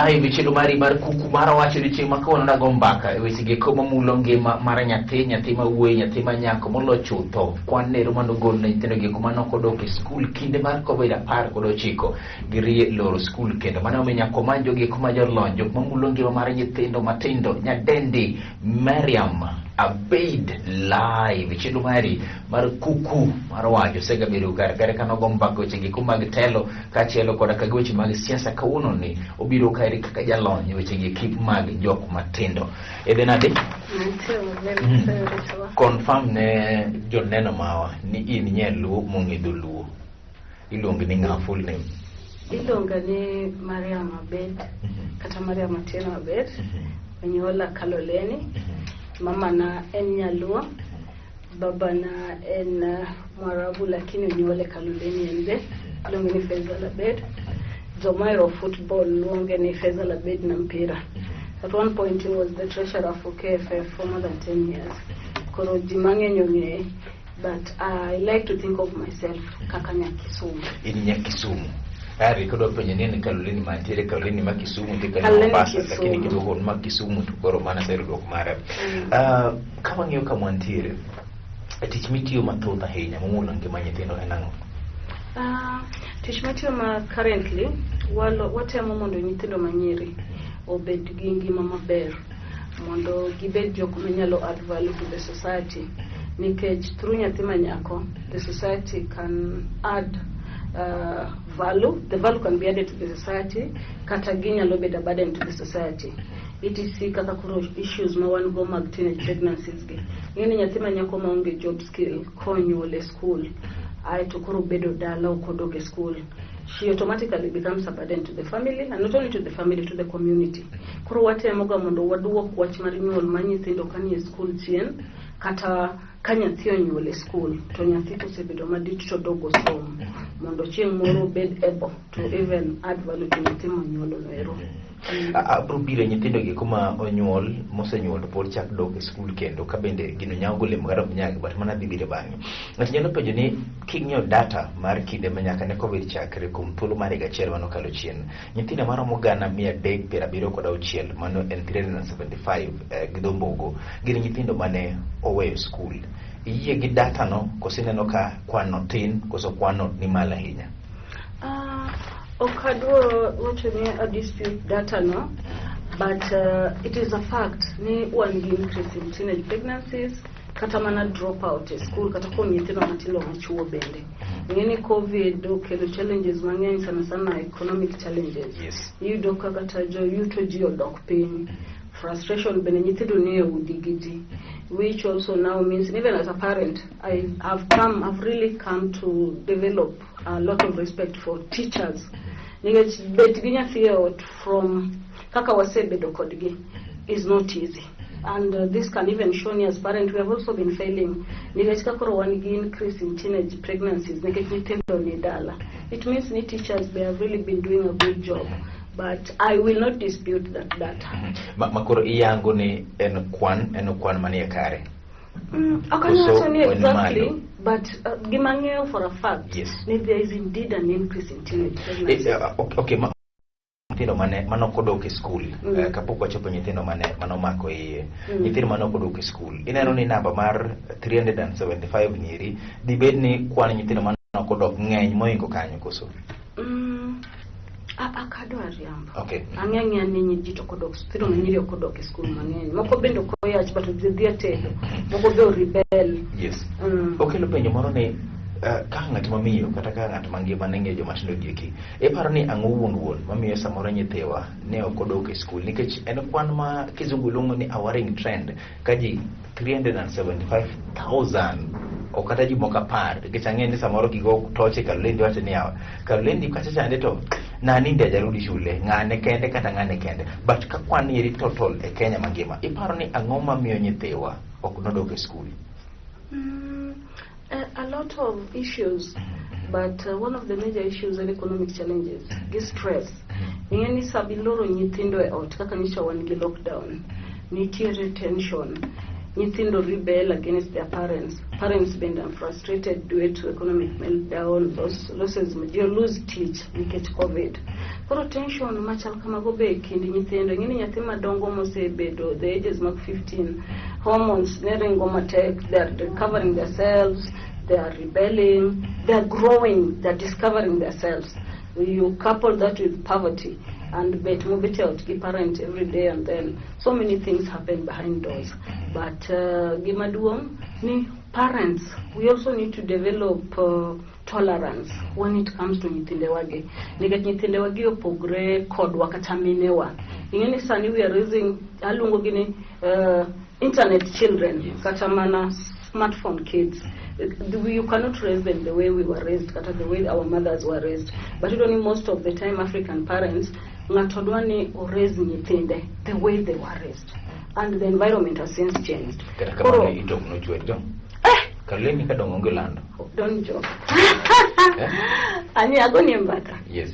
Live e chenro mari mar Kuku mar Wacho. Odiochieng' ma kawuono nago mbaka e weche gieko mamulo ngima mar nyathi, nyathi ma wuoyi, nyathi ma nyako, molo chutho kwan nero manogol ne nyithindo gieko manok odok e skul kinde mar Covid 19 girie loro skul kendo mano omiyo nyaka wamany jogieko ma jolony, jok mamulo ngima mar nyithindo matindo. Nyadendi Mariam Abeid live e chenro mari mar Kuku mar Wacho osegabedo kar kare kanogo mbaka weche gieko mag telo kaachiel koda ka weche mag siasa. Kawuono ni obiro kaeri kaka jalony e weche gieki mag jok matindo. Idhi nade? Nitie maber. Nyasaye. Confirm ne joneno mawa ni in nyaluo mong'e dholuo. Iluongi ni ng'a, full name? Iluonga ni Mariam Abed kata Mariam Atieno Abed. Onyuola Kaloleni. Mamana en nyaluo, babana en Mwarabu, lakini onyuole Kaloleni en be. Iluonge ni Faisal Abed. Joma ohero football luonge ni Faisal Abed na mpira. At one point he was the treasurer for KFF for more than 10 years. Koro ji mang'eny ong'eye, but I like to think of myself kaka nya Kisumu. In nya Kisumu. Ari kodwa penjo ni en Kaloleni mantiere Kaloleni ma Kisumu nitie Kaloleni Kaloleni Mombasa, Kisumu. lakini kiduoko ma Kisumu to koro mana sero duoko mare. Ka wang'iyo kama wantiere, e tich mitiyo mathoth ahinya momulo ngima nyithindo en ang'o? Tich matiyo ma currently watemo mondo nyithindo manyiri obed gi ngima maber, mondo gibed jok manyalo add value to the society, nikech through nyathi manyako the society can add value, the value can be added to the society, kata ginyalo bedo a burden to the society, etc. Kaka koro issues ma wan go mag teenage pregnancies gi, ing'e ni nyathi manyako maonge job skill konyuol e school aeto koro bedo dala, ok odok e school, she automatically becomes a burden to the family, and not only to the family, to the community. Koro watemoga mondo waduok wach mar nyuol mar nyithindo kanie school chien, kata ka nyathi onyuol e school to nyathi kosebedo madit to dogo som mondo chieng' moro obed able to even add value to nyathi monyuolo no ero. Abro biro e nyithindo gi kuma onyuol, mosenyuol to pod chak dok e skul kendo, ka bende gino nyago olemo kata ok nyag, but mana dhi biro bang'e. Ng'ato nyalo penjo ni king'iyo data mar kinde ma nyaka ne Covid chakre kuom thuolo mar higa achiel manokalo chien, nyithindo maromo 376, mano en 375 gi dho mbogo, gin nyithindo mane oweyo skul. Iyie gi data no koso ineno ka kwan no tin koso kwan no ni malo ahinya? Ok adwa wacho ni a dispute data no, but it is a fact ni wan gi increase in teenage pregnancies kata mana drop out e school, kata kuom nyithindo matindo machuo bende. Ing'e ni Covid okelo challenges mang'eny, sana sana economic challenges. Iyudo ka kata joyuto ji odok piny, frustration bende, nyithindo ni e udi gi ji, which also now means even as a parent I have come I've really come to develop a lot of respect for teachers, nikech bet gi nyathi e ot from kaka wasebedo kodgi is not easy. And this can even show me as parent we have also been failing, nikech ka koro wan gi increase in teenage pregnancies nikech nyithindo ni dala, it means ni teachers, they have really been doing a good job, but I will not dispute that data. Ma koro iyango ni en kwan manie kare? Ok anyal Koso wacho ni en exactly, malo? But gima ang'eyo for a fact ni there is indeed an increase in teenage pregnancies. Okay, nyithindo mane manok odok e skul, kapok wachopo nyithindo mane manomako iye, nyithindo manok odok e skul, ineno ni namba mar 375 nyiri dibed ni kwan nyithindo manok odok ng'eny moingo kanyo koso? Ok adwa riambo. Ang'e ang'eya ni ji to ok odok, nyithindo manyiri ok odok e skul mang'eny. Moko bende ok oyach, but dhi dhi e tedo. Moko be orebel. Okelo penjo moro ni ka ng'at mamiyo kata ka ng'at mangima ne ng'iyo joma tindo gieki, iparo ni ang'o wuon wuon mamiyo samoro nyithiwa ne ok odok e skul? Nikech en kwan ma kizungu luongo ni a worrying trend, ka ji 375,000 ok kata ji moko 10, nikech ang'e ni samoro gigo toche Kalulendi wacho ni yawa Kalulendi kacha chande to nani ndio hajarudi shule, ng'ane kende kata ng'ane kende, but ka kwan eri total e Kenya mangima, iparo ni ang'o mamiyo nyithiwa ok nodok e skul? A lot of issues, but one of the major issues are economic challenges, gi stress. Ing'e ni sama iloro nyithindo e ot kaka nyocha wan gi lockdown, nitiere tension. Nyithindo rebel against their parents. Parents bende are frustrated due to economic meltdown, losses, ji lose tich nikech COVID. Koro tension machal kamago be e kind nyithindo. Ing'eni nyathi madongo mosebedo the ages mag 15, hormones ne ringo matek, they are recovering themselves, they are rebelling, they are growing, they are discovering themselves. You couple that with poverty and bet mobet ot gi parent every day, and then so many things happen behind doors. But gima duong' ni parents, we also need to develop tolerance when it comes to nyithindewagi, nikech nyithindewagi opogre kodwa kata minewa. Ing'e ni sani we are raising, aluongo gi ni internet children. Kata mana smartphone kids. You cannot raise them the way we were raised, kata the way our mothers were raised. But you know, most of the time African parents, ng'ato dwa ni oraise nyithinde the way they were raised, and the environment has since changed. Kata kamano itok nochweri to kalemi kadongo onge lando. Don't joke. Eh? Ani agoni mbaka. Yes.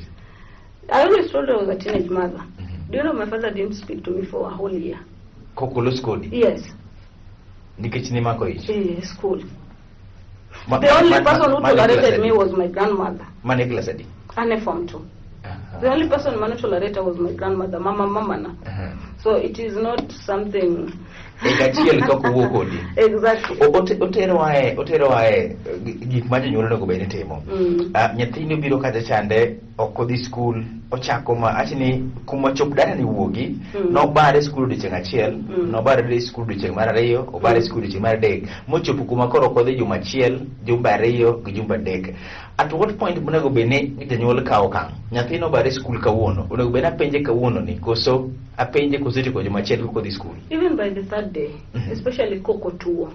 I always told her I was a teenage mother. Do you know my father didn't speak to me for a whole year? Kokolos kodi. Yes. Nikech nimako ich. Eh, school. The only person who tolerated me was my grandmother. Mane class adi? Ane form 2. The only person mane tolerated was my grandmother, mama na. So it is not something. Higa achiel ka ok owuo kodi. Exactly. Oterowa e gik ma jonyuol onego bed ni timo. Ah, nyathini obiro kacha chande ok odhi skul, ochako ma achi ni kuma chop dala ni wuogi. Nobare skul odiochieng' achiel, nobare e skul odiochieng' mar ariyo, obare skul odiochieng' mar adek, mochopo kuma koro ok odhi juma achiel, jumbe ariyo gi jumbe adek. At what point monego bed ni janyuol kawo okang'? Nyathino obare skul kawuono, onego bed ni apenje kawuono ni koso apenje kosetieko juma achiel kok odhi skul? Even by the third day, especially koko tuo.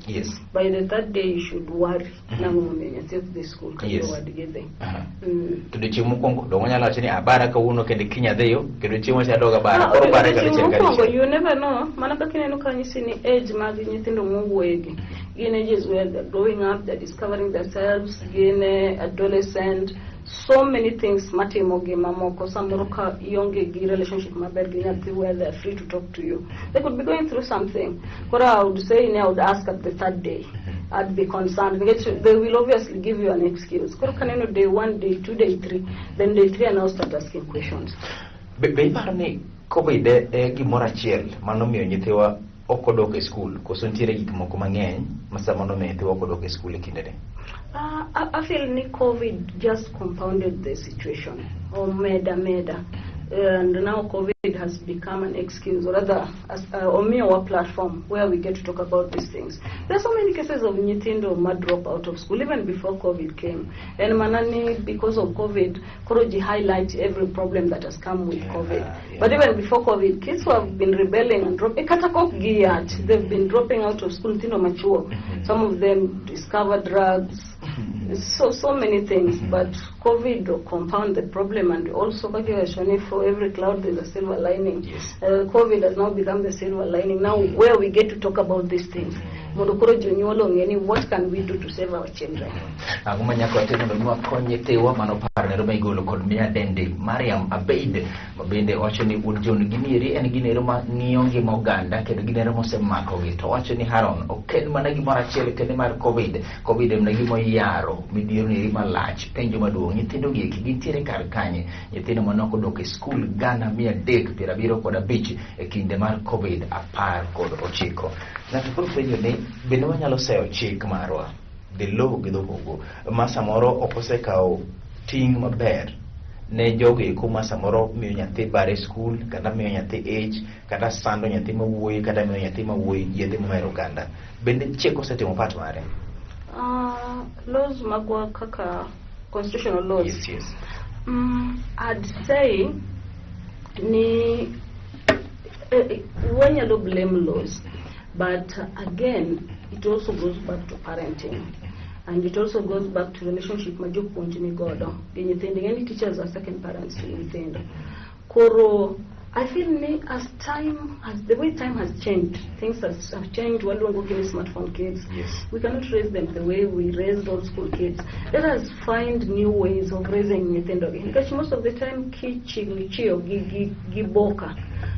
By the third day you should worry. Nang'o momiyo nyathi ok dhi school kata jowadgi dhi. To odiochieng' mokwongo dong wanyalo wacho ni abara kawuono kendo kiny adhiyo kendo chieng' machielo adog abara. Ah, koro bare odiochieng' kadichiel mokwongo, kadichiel. you never know. Mana kaka ineno ka nyisi ni age mag nyithindo mowuoyegi gin ages where they're growing up, they're discovering themselves, gin adolescent, so many things matimo gi mamoko. Samoro ka ionge gi relationship maber gi nyathi where they're free to talk to you, they could be going through something. Koro I would say ni I would ask at the third day. I'd be concerned nikech they will obviously give you an excuse. Koro kaneno day one, day two, day three, then day three I now start asking questions. Be iparo ni COVID e gimoro achiel manomiyo nyithiwa ok odok e skul, koso nitiere gik moko mang'eny ma sama nomiyo nyithiwa ok odok e skul e kindeni? I feel ni COVID just compounded the situation, or meda meda. And now COVID has become an excuse, or rather, as omiyowa platform where we get to talk about these things. There are so many cases of nyithindo ma drop out of school, even before COVID came. And manani, because of COVID, koro ji highlight every problem that has come with COVID. But even before COVID, kids who have been rebelling and dropping, kata kok giyach, they've been dropping out of school, nyithindo machuo. Some of them discover drugs, so many things. But COVID will compound the problem, and also kaka iwacho ni for every cloud there's a silver lining. COVID has now become the silver lining. Now where we get to talk about these things. Mondo koro jonyuol ong'e ni what can we do to save our children. Ang'o ma nyaka watim mondo mi wakony nyithiwa? Mano paro nero ma igolo kod miadendi Mariam Abeid, ma bende wacho ni wuod John ginieri en ginero ma ng'iyo ngima oganda kendo ginero mosemakogi. To wacho ni Haron ok en mana gimoro achiel kende mar COVID. COVID en mana gima oyaro midhiero neri malach. Penjo maduong', nyithindo gi eki gintiere kar kanye? Nyithindo manok odok e skul 375,000 e kinde mar COVID 19. Ng'ato koro penjo ni bende wanyalo seyo chik marwa, the law gi dhohogo, ma samoro ok osekawo ting' maber ne jogo eko ma samoro miyo nyathi bare skul, kata miyo nyathi ich, kata sando nyathi mawuoyi, kata miyo nyathi mawuoyi yedhe mamero oganda. Bende chik osetimo part mare? Laws magwa kaka constitutional laws. Yes. I'd say ni wanyalo blame laws, but again it also goes back to parenting, and it also goes back to relationship ma jopuonj ni godo gi nyithindo. Ing'e ni teachers are second parents to nyithindo. Koro I feel ni as time as the way time has changed, things have changed. Waluongo gi ni smartphone kids. We cannot raise them the way we raised old school kids. Let us find new ways of raising nyithindo gi. Nikech most of the time kichiegni chiyo gi boka.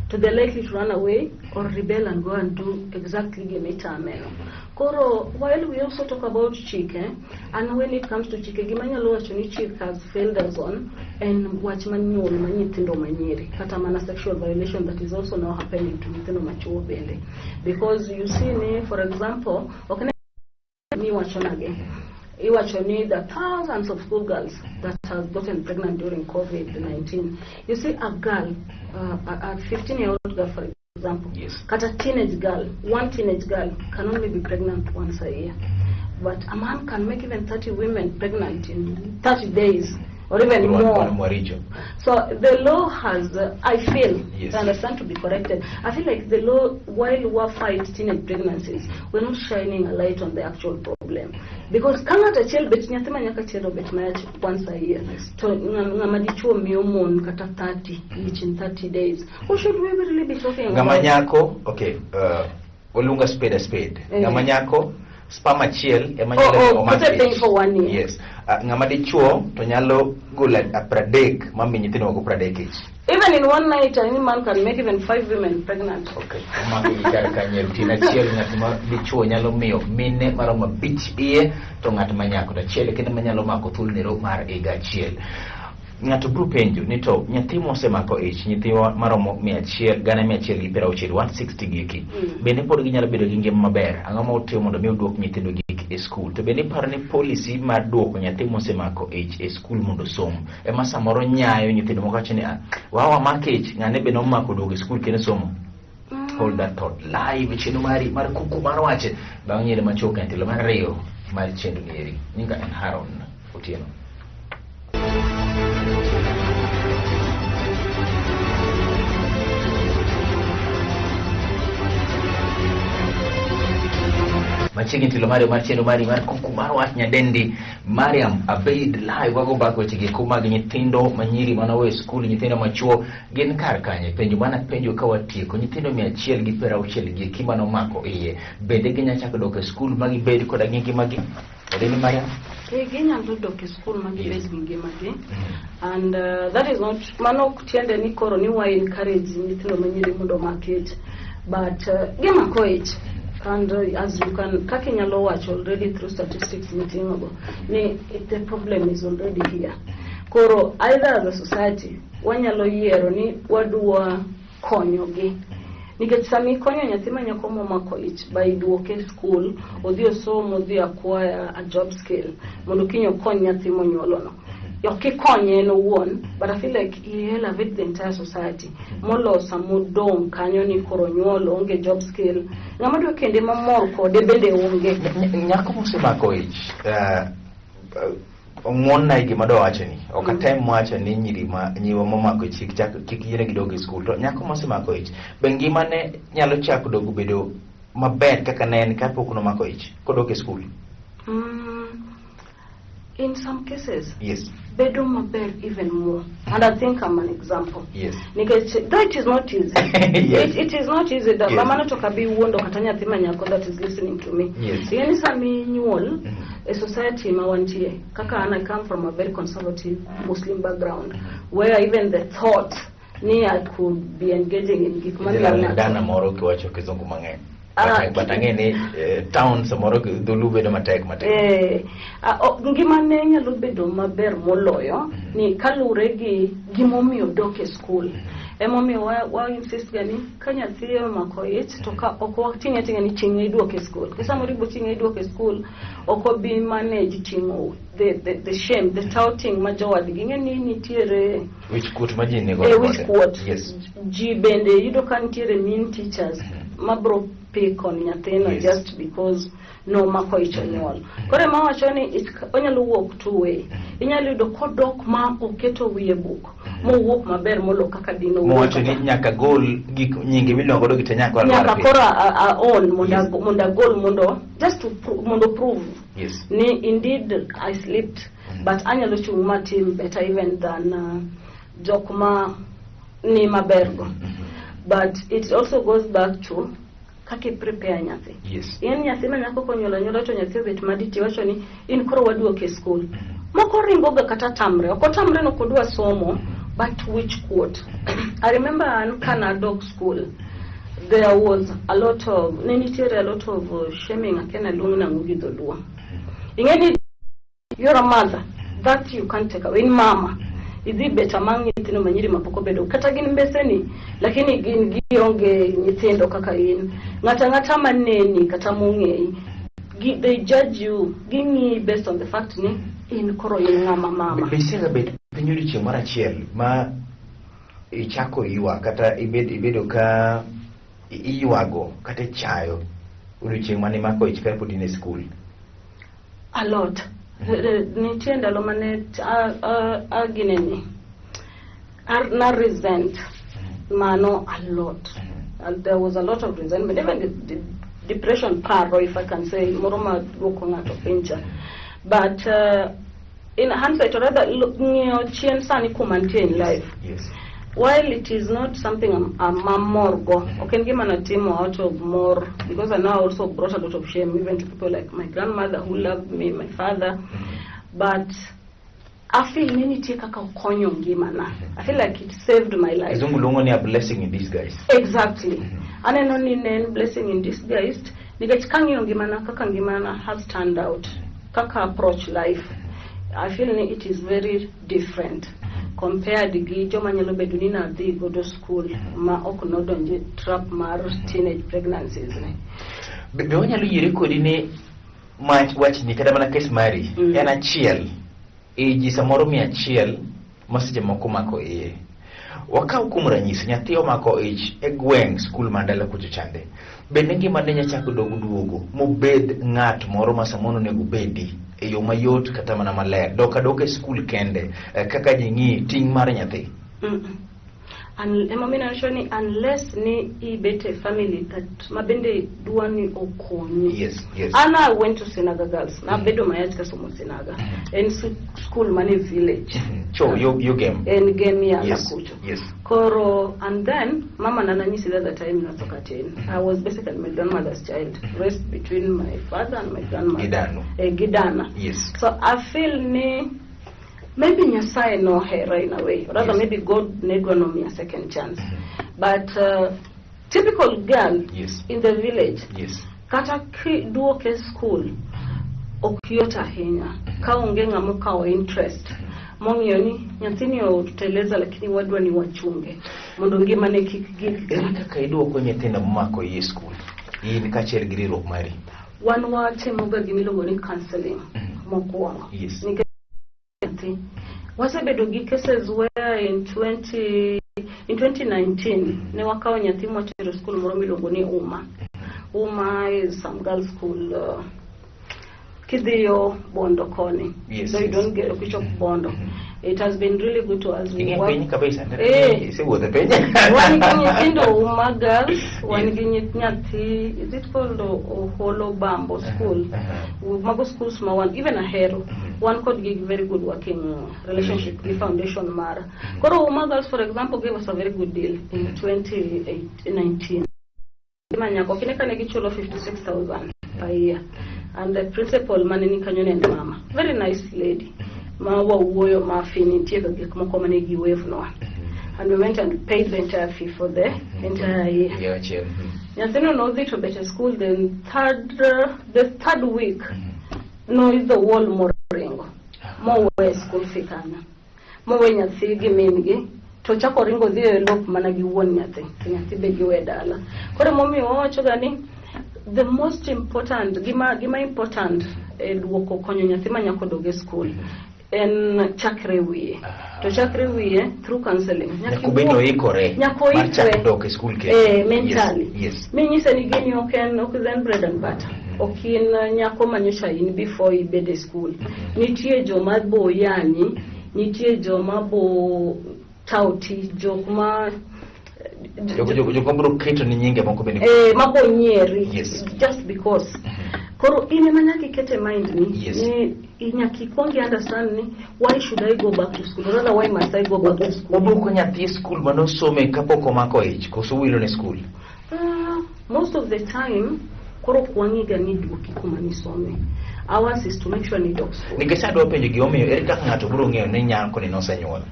to they're likely to run away or rebel and go and do exactly gima itameno. Koro while we also talk about chike, and when it comes to chike, gima anyalo wacho ni chik has failed us on en wach mar nyuol mar nyithindo manyiri, kata mana sexual violation that is also now happening to nyithindo machuo bende. Because you see ni, for example, ok ne iwacho nage, iwacho ni the thousands of school girls that has gotten pregnant during COVID-19. You see a girl, a 15-year-old girl, for example, kata teenage girl, one teenage girl can only be pregnant once a year. But a man can make even 30 women pregnant in 30 days or even more. Mwaricho. So the law has, I feel, I understand to be corrected, I feel like the law, while we fight teenage pregnancies, we're not shining a light on the actual problem. Because ka ng'ato achiel bet nyathi ma nyako achiel obet mayach once a year, to ng'ama dichuo miyo mon kata 30 each in 30 days. Who should we really be talking Ng'ama about? nyako, okay, oluonga spade a spade. Ng'ama nyako, sperm achiel ema Oh, nyalo oh, omak put a thing ich. for one year. Yes. Ng'ama dichuo to nyalo golo 30 mami nyithindo mago 30 ich. Even in one night, any man can make even five women pregnant. Okay. Omako gi kar kanyo otieno achiel ng'at ma dichuo nyalo miyo mine maromo 5 iye to ng'at ma nyako to achiel kende manyalo mako thuolonero mar higa achiel. Ng'ato biro penjo ni to nyathi mosemako ich, nyithiwa maromo 100, 160,000, 160 gieki, bende pod ginyalo bedo gi ngima maber? Ang'o ma utimo mondo mi uduok nyithindo gi e skul? To bende iparo ni policy mar duoko nyathi mosemako ich e skul mondo osom ema samoro nyayo nyithindo moko wacho ni, "Ah, wawa mak ich, ng'ane be nomako duogo e skul kendo somo"? Hold that thought live e chenro mari mar Kuku mar Wach bang' yiere machuok e tielo mar ariyo mar chenro nieri. Nyinga en Haron Otieno. Machiegni tielo mar chenro mari mar Kuku mar Wach, nyadendi Mariam Abeid live wago mbaka weche gi mag nyithindo manyiri manoweyo skul, nyithindo machuo gin kar kanye? Penjo mana penjo ka watieko, nyithindo 160 gi eki manomako iye, bende ginya chako dok e skul ma gibed koda gi ngimagi? Nyadendi Mariam. Eh, ginyalo dok e skul ma gibed gi ngimagi, and that is not, mano ok tiende ni koro ni wa encourage nyithindo manyiri mondo omak ich, but gimako ich and as you can, kaka inyalo wacho already through statistics miting'ogo ni the problem is already here. Koro either as a society wanyalo yiero ni wadwa konyogi, nikech sama ikonyo nyathi ma nyako momako ich by duoke e skul, odhi osom, odhi acquire a job skill mondo kiny okony nyathi monyuolono, ok ikonye en owuon, but I feel like he elevate the entire society molo samodong' kanyo ni koro nyuol onge job skill, ng'ama dwa kende mamor kode bende onge. Nyako mosemako ich, ong'won-na e gima adwa wacho ni ok atem wacho ni nyiri ma nyiwa momako ich kik chak kik yiene gidog e skul, to nyako mosemako ich be ngimane nyalo chako dogo bedo maber kaka ne en kapok nomako ich kodok e skul? In some cases bedo maber even more, and I think I'm an example, nikech though it is not easy, it is not easy da mano to kabi wuondo kata nyathi ma nyako that is listening to me. Ing'e ni sama inyuol e society ma wantie kaka an, I come from a very conservative Muslim background where even the thought ni I could be engaging in gik Idhi mamiyo lal ne ng'ato dana moro kiwacho kizungu mang'eny. Ah, But ang'e ni town samoro dholuo bedo matek matek. Eh, ngimane nyalo bedo maber moloyo ni kaluwre gi gimomiyo dok e skul. Emomiyo wa insist ga ni ka nyathi omako ich to ka ok wating'e ating'a ni ting'e iduoke e skul. Nikech samoro ibo ting'e iduoke e skul, ok obi manage ting'o the shame, the touting ma jowadgi. Ing'e ni nitiere wich kuot ma ji nigo e kode. Wich kuot. Ji bende yudo ka nitiere mean teachers mabro pick on nyathino just because nomako ich onyuol. Koro ema wacho ni ich onyalo wuok two way. Inyalo yudo kodok ma oketo wiye buk mowuok maber molo kaka dino. Mowacho ni nyaka gol gik nyinge miluongo godo gi te nyaka nyaka lwar piny. Koro a own mondo mondo agol mondo just to mondo prove ni indeed I slipped, but anyalo chung' matim better even than jok ma ni maber go. But it also goes back to kaka i prepare nyathi. In nyathi ma nyako konyuolo anyuola to nyathi obet madit, iwacho ni in koro waduoke e skul. Moko ringo ga kata tamre, ok otamre no kodwa somo. But which kuot? I remember an kanadok school, there was a lot of, ne nitiere a lot of shaming. Akena luong nang'o gi dholuo. Ing'e ni you're a mother, that you can't take away. In mama, idhi bet among nyithindo manyiri mapok obedo kata gin mbeseni, lakini gin gionge nyithindo kaka in. Ng'ata ng'ata maneni kata mong'eyi, they judge you, ging'iyi based on the fact ni in koro in ng'ama mama. Be isega bet piny odiochieng' moro achiel ma ichako ywak kata ibedo ka iywago kata ichayo odiochieng' mane imako ich ka pod in e skul? A lot. Nitie ndalo mane gineni na resent mano a lot. And there was a lot of resentment, even the depression, paro, if I can say, moro ma duoko ng'ato piny cha. But in hindsight, or rather ng'iyo chien sani kuma nitie in life, while it is not something I'm mamor go, ok en gima natimo out of mor, because I know I also brought a lot of shame even to people like my grandmother who loved me, my father, but I feel ni nitie kaka okonyo ngimana. I feel like it saved my life. Kizungu luongo ni a blessing in disguise. Exactly. Aneno ni ne en blessing in disguise, nikech kang'iyo ngimana, kaka ngimana has turned out, kaka approach life, I feel ni it is very different compared gi joma nyalo bedo ni nadhi godo school ma ok nodonje trap mar teenage pregnancies ni. Be wanyalo yiere kodi ni mach wachni kata mana kes mari en achiel e ji samoro 100 ma seche moko mako iye. Wakaw kuom ranyisi nyathi omako ich e gweng' skul man dala kucho chande. Bende ngimane nya chako dog duogo mobed ng'at moro ma samoro onego bedi e yo mayot kata mana maler dok adoka e skul kende, kaka ji ng'i ting' mar nyathi? Emomiyo nawacho ni unless ni ibet e family that ma bende dwa ni okonyi. An I went to Sinaga Girls. Nabedo mayach kasomo Sinaga. En school mane village. Cho yo game. En game ya kucho. Koro, and then mama na nanyisi that the time natho katin. I was basically my grandmother's child, raised between my father and my grandmother. Gidano. Eh, Gidana. So I feel ni maybe Nyasaye nohera in a way, or rather maybe God ne dwa nomiya second chance. But typical girl in the village, kata kiduoke school ok yot ahinya ka onge ng'ama okawo interest mong'iyo ni nyathini oteleza, lakini wadwa ni wachunge mondo ngimane kik gik. Ere kaka iduoko nyithindo momako iye e skul in kaachiel gi riwruok mari? Wan watimoga gimiluongo ni counseling mokwongo. Nikech nyathi wasebedo gi cases where in 2019 ne wakawo nyathi mwatero skul moro miluongo ni Uma. Uma is some girls school kidhiyo Bondo koni. So you don't get ok ichop Bondo. It has been really good to us. We Ing'e piny kabisa. Eh. Isewuotho e piny. Wan gi nyithindo Uma Girls, wan gi nyathi, is it called Oholo Bambo School? Mago schools ma wan, even Ahero, wan kod gi very good working relationship gi foundation mara. Koro Uma Girls, for example, gave us a very good deal in 2019. Manyako, kine kane gichulo 56,000 per year. And the principal mane ni kanyo ne en mama. Very nice lady. Ma wawuoyo ma fee nitie ga gik moko mane giwaive nwa. And we went and paid the entire fee for the entire year. Higa achiel. Nyathino nodhi to bet e school the third week, noidho wall moringo mowe school fee kanyo, mowe nyathi gi min gi, to chako ringo dhi e lop mana gi wuon nyathi, to nyathi be giwe dala. Koro emomiyo wawacho ga ni the most important gima important e duoko konyo nyathi ma nyako dog e school en chakre wiye, to chakre wiye through counseling. Nyaka obed ni oikore Nyaka mar chako oikre. dok e skul kendo. Eh, mentally. Minyise ni gini ok en bread and butter. Ok in nyako manyocha in before ibed e school. Nitie joma bo yanyi, nitie joma bo tauti, jok ma Jok mabiro keto ni nyinge moko bende. Eh, mabo nyieri just because. Koro in ema nyaka iket e mind ni ni nyaka ikwong i understand ni why should I go back to school, or rather why must I go back to school? Oduoko nyathi e skul manosome kapok omako ich koso wilo ne skul? Most of the time koro ok wang'iga ni duoki kuma nisome. Ours is to make sure ni dok school. Nikech adwa penjo gimomiyo ere kaka ng'ato biro ng'eyo ni nyako ni nosenyuol?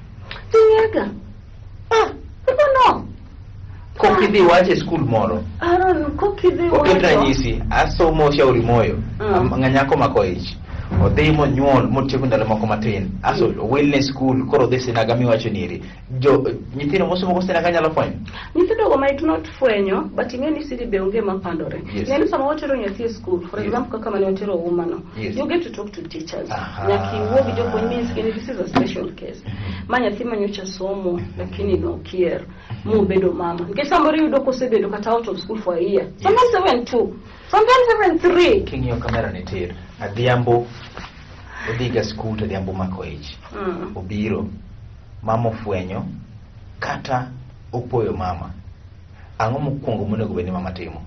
Ji ng'ega. Ah, people know. Kok idhi wacho e skul moro. Aaron, kokidhi Oket wacho. Ranyisi, asomo Shauri Moyo. Ng'anyako mako ich. Odhi monyuol motieko ndalo moko matin. Aso owilne skul, koro odhi Sinaga miwacho nieri. Jo nyithindo mosomo go Sinaga nyalo fwenyo. Nyithindo go might not fwenyo, but ing'e ni siri be onge mapandore. Ing'e ni sama watero nyathi e school, for example kaka mane watero Uma no, you get to talk to teachers. Nyaka iwuo gi jopuonj minyisgi ni this is a special case. Ma nyathi ma nyocha somo lakini nokier mobedo mama. Nikech samoro iyudo kosebedo kata out of school for a year. Sometimes even two. Sometimes even three. King'iyo kamera ni tir. Adhiambo odhi ga skul to Adhiambo mako ich. Obiro, mama ofwenyo kata opoyo mama. Ang'o mokwongo monego bed ni mama timo?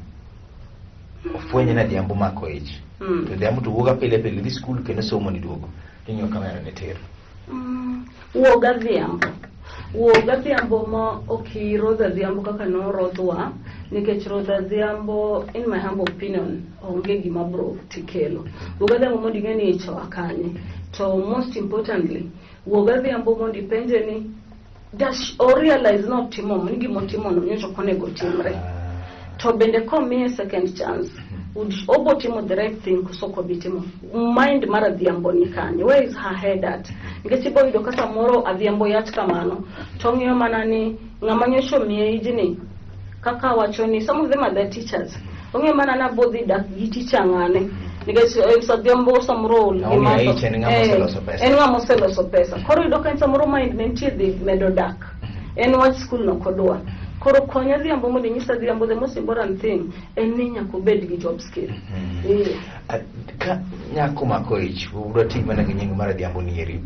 Ofwenyo ni Adhiambo mako ich. To Adhiambo to wuoga pile pile dhi skul kendo somo ni duogo. King'iyo kamera ni tir. Wuog Adhiambo. Wuog Adhiambo ma ok irodh Adhiambo kaka norodhwa, nikech rodho Adhiambo, in my humble opinion, onge gima bro tikelo. Wuog Adhiambo mondo ing'e ni ich oa kanye. To most importantly, wuog Adhiambo mondo ipenje ni does o realize notimo ni gimotimo no nyocha ok onego timre. To bende komiye second chance, would obo timo the right thing koso ok obi timo? Mind mar Adhiambo ni kanye? Where is her head at? Nikech ibo yudo ka samoro Adhiambo yach kamano, to ong'iyo mana ni ng'ama nyocha omiye ijni, kaka wacho ni some of them are the teachers. Ong'iyo mana ni abo dhi dak gi teacher ng'ane. Nikech Adhiambo samoro ol gi Ong'iyo matho. ich en ng'ama oseloso pesa. En ng'ama oseloso pesa. Koro iyudo ka samoro mind ne nitie dhi medo dak. En wach skul no ok odwa. Koro kony Adhiambo mondo inyis Adhiambo the most important thing en ni nyaka obed gi job skill. Ka nyako mako ich, udwa ti mana gi nying mar Adhiambo nieri.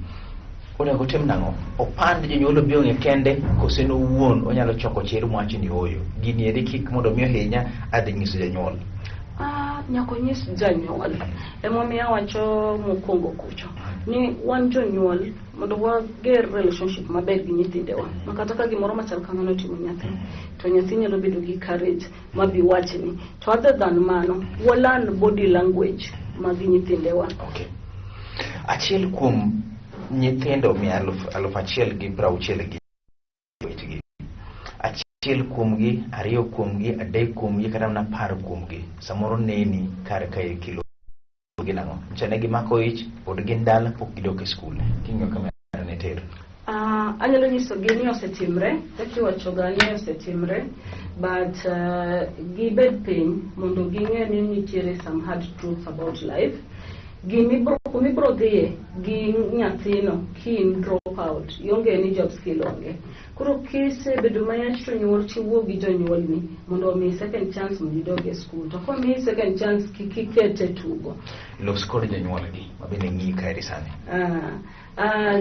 Onego tim nang'o? Opand jonyuol obi ong'e kende kose en owuon onyalo choko chir mwacho ni ooyo. Gini eri kik mondo mi ohinya, adhi nyiso janyuol. Ah, nyaka onyis janyuol. Emomiyo awacho mokwongo kucho ni wan jonyuol mondo wager relationship maber gi nyithindewa. Ma kata ka gimoro machal kamano otimo nyathi, to nyathi nyalo bedo gi courage mabi wachni. To other than mano, wa learn body language mag nyithindewa. Okay. Achiel kuom nyithindo mia 1,060 gi wechgi. Achiel kuomgi, ariyo kuomgi, adek kuomgi, kata mana 10 kuomgi samoro neni kar kae kilo gi nang'o? Nyiso ne gimako ich, pod gin dala, pok gidok e skul. King'iyo kamera ne tir. Anyalo nyisogi ni osetimre, kaka iwachoga ni osetimre, but gibed piny mondo ging'e ni nitiere some hard truths about life. Gimibro, kumibro dhiye gi nyathino kin drop out, ionge ni job skill onge. Koro kisebedo mayach to nyuol tiwuo gi jonyuolni mondo omiyi second chance mondo idog e school. To komiyi second chance kik ikete tugo. Los kod jonyuolgi ma bende ng'iyi kaeri sani.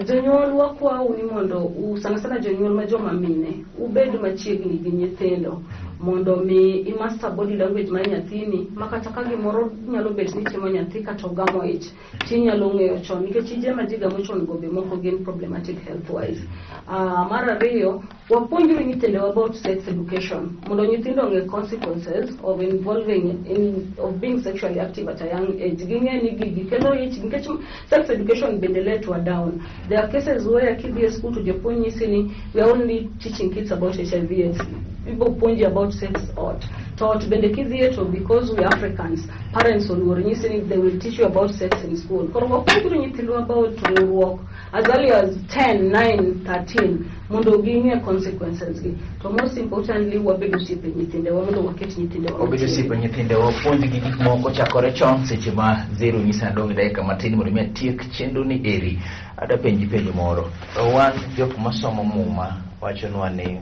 Jonyuol wakwau ni mondo u, sana sana jonyuol ma joma mine ubed machiegni gi nyithindo mondo mi i master body language mar nyathini ma kata ka gimoro nyalo bet ni timo nyathi kata ogamo ich tinyalo ng'eyo chon nikech ije ma ji gamo chon go be moko gin problematic health wise. Mar ariyo, wapuonjru nyithindewa about sex education mondo nyithindo ong'e consequences of involving in of being sexually active at a young age. Ging'e ni gigi kelo ich nikech sex education bende let wa down. There are cases where kidhi e school to japuonj nyisi ni we are only teaching kids about HIV AIDS. Ibo puonji about sex ot. To ot bende kidhiye to because we Africans, parents oluor nyisi ni they will teach you about sex in school. Koro wapuonjru nyithindwa about riwruok as early as 10, 9, 13 mondo ging'e consequences gi. To most importantly wabed osiepe nyithindewa mondo waket nyithindewa Obed osiepe machiegni. nyithindewa, puonjgi gik moko chakore chon seche ma zero nyisa adong' dakika matin mondo mi atiek chenro ni eri. Adwa penji penjo moro. Wan jok masomo muma wachonwa ni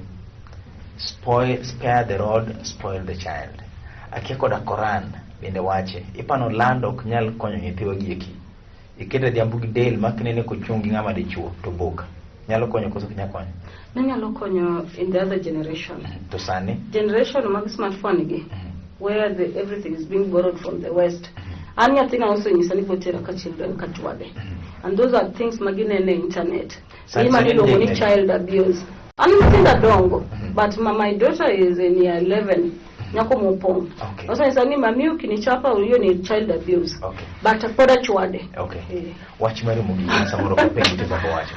spoil, spare the rod, spoil the child. Akia koda Koran bende wache. Ipano land ok nyal konyo nyithiwa gi eki. Iketo Adhiambo gi del ma kinene kochung' gi ng'ama dichuo to boka. Nyalo konyo koso ok nyal konyo? Nanyalo konyo in the other generation. To sani? Generation mag smartphone gi where everything is being borrowed from the West. An nyathina osenyisa ni botera ka children ka chwade. And those are things ma gineno e internet. Gima Sani iluongo ni ndege. child abuse. An nyithinda dongo, but my daughter is in year 11. Nyako mopong'. Osenyisa ni mami ukinichapa hiyo ni child abuse. But pod achwade. Wach mari mogik ma samoro kopenji to chako wacho.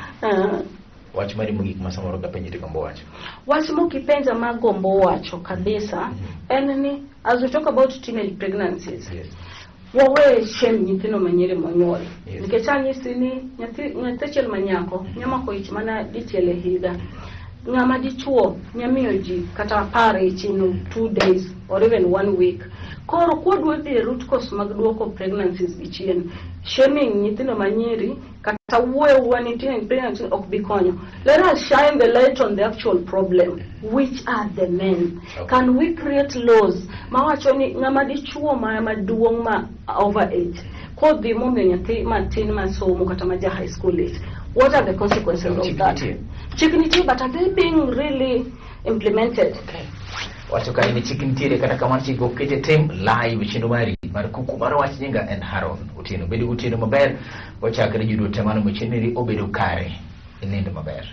Wach mari mogik ma samoro kapenji to gombo wacho. Wach mokipenja ma gombo wacho kabisa en ni, as we talk about teenage pregnancies, wawe shame nyithindo manyiri monyuol. Nikech anyisi ni nyathi achiel manyako nyamako ich mana dichiel e higa. Ng'ama dichuo nyamiyo ji kata 10 ich in 2 days or even one week. Koro kwadwa dhi e root cause mag duoko pregnancies gi chien, shaming nyithindo manyiri kata wuoyo wuoya ni teenage pregnancy ok bi konyo. Let us shine the light on the actual problem, which are the men. Can we create laws mawacho ni ng'ama dichuo ma maduong' ma over age kodhi momiyo nyathi matin masomo kata ma ja high school age, what are the consequences of Chik that? Nitie. Chik nitie, but are they being really implemented? Wacho ka ni chik nitiere, kata kamano chik ok kete tim live. Chenro mari mar Kuku mar Wach, nyinga en Haron Otieno. Bedo gotieno maber, wachakre judo te mano mocheneri obedo kare. Inindo maber.